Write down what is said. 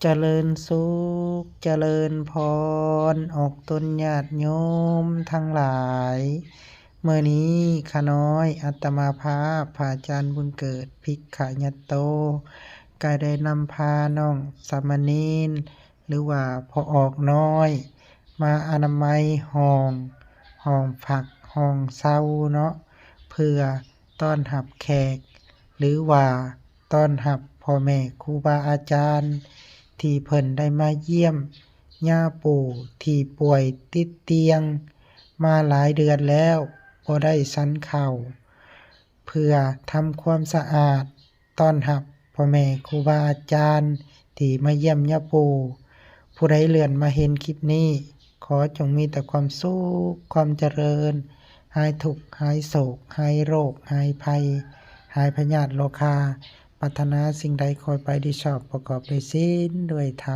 ຈະເລີນສຸກ ຈະເລີນພອນ ອອກຕົນຍາດໂຍມທັງຫຼາຍ, ມື້ນີ້ຂ້ານ້ອຍອັດຕະມາພາບ ພະອາຈານບຸນເກີດ ພິກຂະຍັດໂຕ ກໍໄດ້ນຳພານ້ອງສາມະເນນ ຫຼືວ່າພໍ່ອອກນ້ອຍ ມາອະນາໄມຫ້ອງ, ຫ້ອງພັກ, ຫ້ອງເຊົ່າເນາະ ເພື່ອຕ້ອນຮັບແຂກ ຫຼືວ່າ ຕ້ອນຮັບພໍ່ແມ່ຄູບາອາຈານ ທີ່ເພິ່ນໄດ້ມາຢ້ຽມຍ່າປູ່ທີ່ປ່ວຍຕິດຕຽງມາຫຼາຍເດືອນແລ້ວ ບໍ່ໄດ້ສັນເຂົ້າ, ເພື່ອທຳຄວາມສະອາດຕ້ອນຮັບພໍ່ແມ່ຄູບາອາຈານທີ່ມາຢ້ຽມຍ່າປູ່. ຜູ້ໃດເລື່ອນມາເຫັນຄລິບນີ້ ຂໍຈົ່ງມີແຕ່ຄວາມສຸກ, ຄວາມຈະເລີນ, ຫາຍທຸກ, ຫາຍໂສກ, ຫາຍໂລກ, ຫາຍໄພ, ຫາຍພະຍາດໂລຄາ, ປາດຖະໜາສິ່ງໃດຂໍໃຫ້ໄປໂດຍຊອບ, ປະກອບດ້ວຍສິນ, ດ້ວຍທຳ.